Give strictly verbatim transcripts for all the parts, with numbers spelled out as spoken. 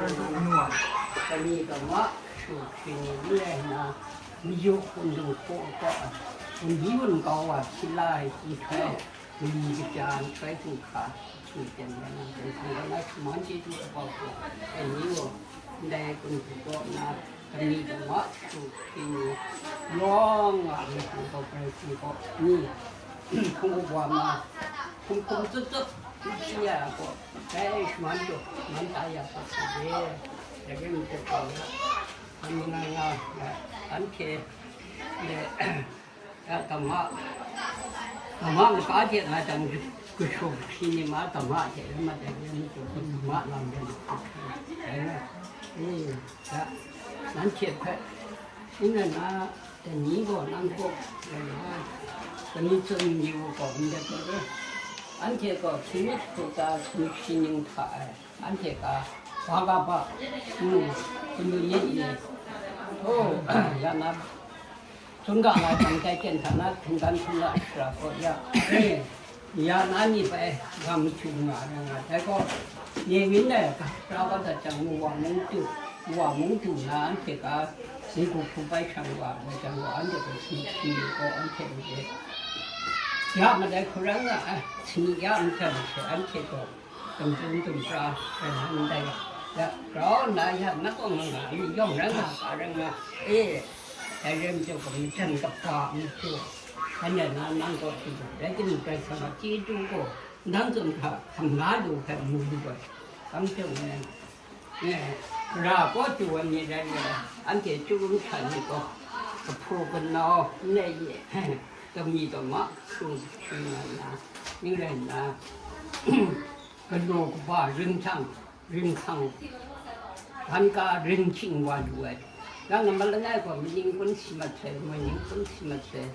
Kani kama shu hkri ni n rai nna, mayu hkum dung hpaw kau ai, wunji wun kau wa hpyi la ai hkying hkrai, mali kaja nhtoi htinghka hkri ten rai nna, dai hpang gaw na shaman chyeju kaba hku ai ni gaw, ndai kun hku kaw nna, kani kama shu hkri ni, yawng a matu gaw Karai Kasang kaw ni, hpung up wa ma, hkum hkum tut tut n hpyi ya ai gaw, dai shaman jaw, shaman da ya gaw hku re, dai rai nna, hpa nga nga, anhte, e, ya, tamhpa, tamhpa maka hte nga jang, kashu kahkyi ni ma tamhpa hte rai ma dai, rai nna, tamhpa lam rai nna, e, ya, nanhte hpe, n rai na, dai ni gaw nang kaw rai na, kani tsun yu gaw n dat ai, anhte gaw hkying mi hkru ta hkying mi hkri ning hta ai, anhte ga Barnaba, mm, Timothy ni, o, ya na, tsun ga nga jang, dai ten hta na hkungdan hkungga shara gaw ya, e, ya na ni bai gam chyu nga ai nga, dai gaw, Nehmi e ga pra kau dat jang, wa mung du, wa mung du na, anhte ga, Singu hku bai shang wa ai jang gaw, anhte gaw sumhkyi gaw anhte made, ya madai hku rai nga ai, sani ya nhten hte anhte gaw, dum dum dum pra rai na ndai, ya grau nna ya nat kaw nga nga ai ni yawng rai nga, ga rai nga, e, dai rai majaw gaw, majan kaba matu, shanhte na nang kaw chyeju, rai timung, Karai Kasang a chyeju gaw, nang tsun hta hkam la lu hpe mu lu ai, kang hte mung, e, ra kaw chyu ai myit rai nna, anhte chyu rum hta ni gaw, kahpu kanau n rai ye, kami kama hkru hkring nga nna, ning rai nna, galaw kaba ring hkyang, ring hkang, hkan ka ring hkying wa lu ai. Nang nambat langai gaw, maning kun si mat sai, maning kun si mat sai,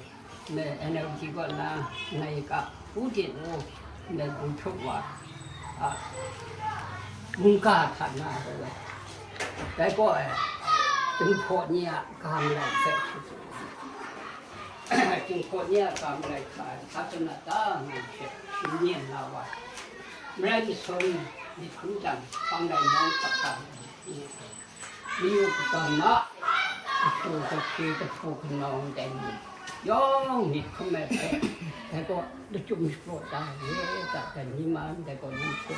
me N L D kaw na ngai ga, Pu Ding Wu, me Pu Hkrup wa, a, mungga hta na rai ai. Dai gaw, e, Jinghpaw ni a ga malai hpe, Jinghpaw ni a ga malai hta e, sa shana ta ngai hte shingnyim na wa, marai masum myit hkrum jang, hpang lai nawng hkap hkap, mayu kagam a, kashu kahkye, kahpu kanau ndai ni yawng myit hkrum ai hpe, dai gaw lachyum shapraw ta re ga, dai ni ma ndai gaw, nang hte,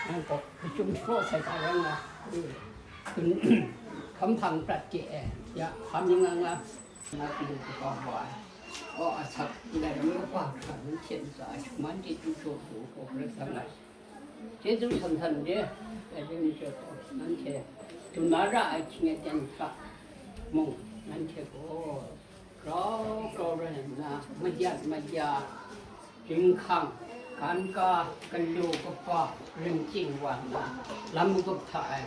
nang gaw lachyum shapraw sai ga rai nga, e, hkam hpang prat de ai, ya, hpa mi nga nga, na pyi kaba wa ai. Aw, asak ndai ram kaba hkra, nanhte ntsa a shaman chyeju jaw lu gaw, Karai Kasang a chyeju san san re, dai rai nna, nanhte dum na ra ai hkying aten hta mung, nanhte gaw grau grau rai nna, mayat maya, ring hkang, hkan ka, galaw kaba, ring hkying wa nna, lam magup hta e,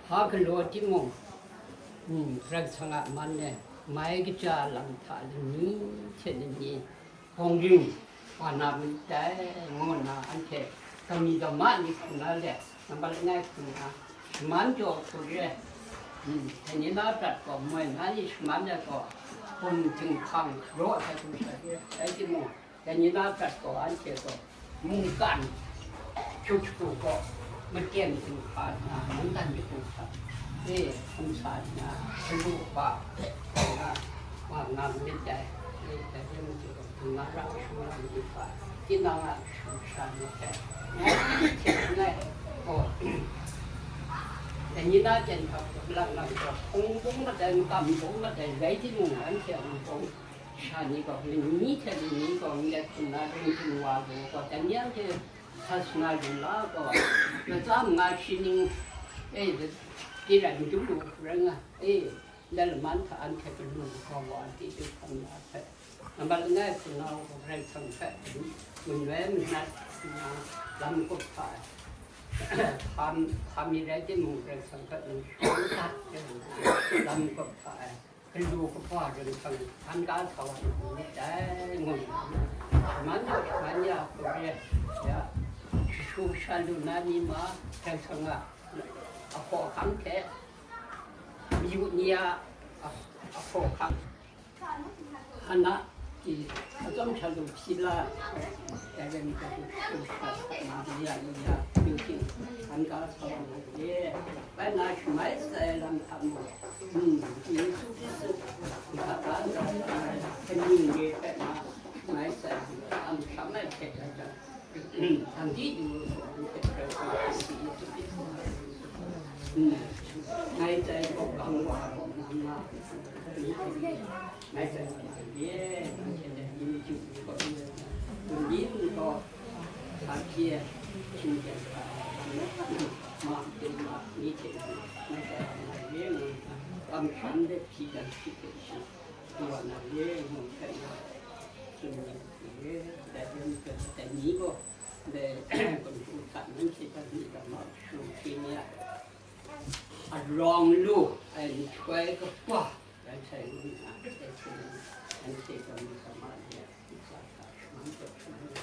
hpa galaw timung, mm, Karai Kasang a man e, mai kaja lam hta lani hte lani, hpawng ring wa na myit dai, ngu nna anhte kami kama ni hku na let, nambat langai hku na, shaman jaw hku re, mm, dai ni na prat gaw moi na ni shaman ai gaw, hpung htinghkang raw ai hku sha re, rai timung, dai ni na prat gaw anhte gaw mungkan, Hkyu hkyu gaw, maten hkyu hpa nna, mungdan jahku hta e hkum sa nna, galu kaba nna, wa nga myit dai. E, dai rai nna, gaw, hpung na ra kashu lam ni hpa, tinang a kashu kasha ni hpe, ngai hte ngai gaw, dai ni na ten hkap lang lang gaw, hpung bung mat ai, makam bung mat ai, rai timung, anhte a hpung sha ni gaw, lani hte lani gaw, n let hkrum na, ring hkrum wa gaw, gaw, dai ni anhte, sa shangai lu la gaw, latsa manga shi ning, e, di rai n du lu hku rai nga, e, ndai laman hta anhte galu gaw wa, chyeju hkam na hpe, nambat langai hku na gaw Karai Kasang hpe, manoi manat nna, lam kup hta e, hpa, hpa mi rai timung, Karai Kasang hpe nang shawng dat, lam kup hta e. Galu kaba ring hkang hkan ka sa wa na myit dai, ngu nna, shaman jaw shaman ya hku re, ya, kashu kasha lu na ni ma, Karai Kasang a ahkaw ahkang hte, mayu ni a ah-, ahkaw ahkang, hkan a, Atsawm hta lu hpyi la, dai rai nna, hku hkra sa na, ya, ya, yu ting, an ga sa wa na de, bai na shamai sai lam hta mung, mm, Yesu Hkristu, hka ga nta sa ai, kaning re hpe na, shamai sai lam hta masham ai hte, dai rai, mm, dang di du, mm, ngai sai gaw gang wa, gaw na, ngai sai, Arawng lu ai nhtoi kaba, rai sai lu nna, rai sai lu, anhte gaw myit sa ma ni a, myit sa hta shaman taw shaman ya.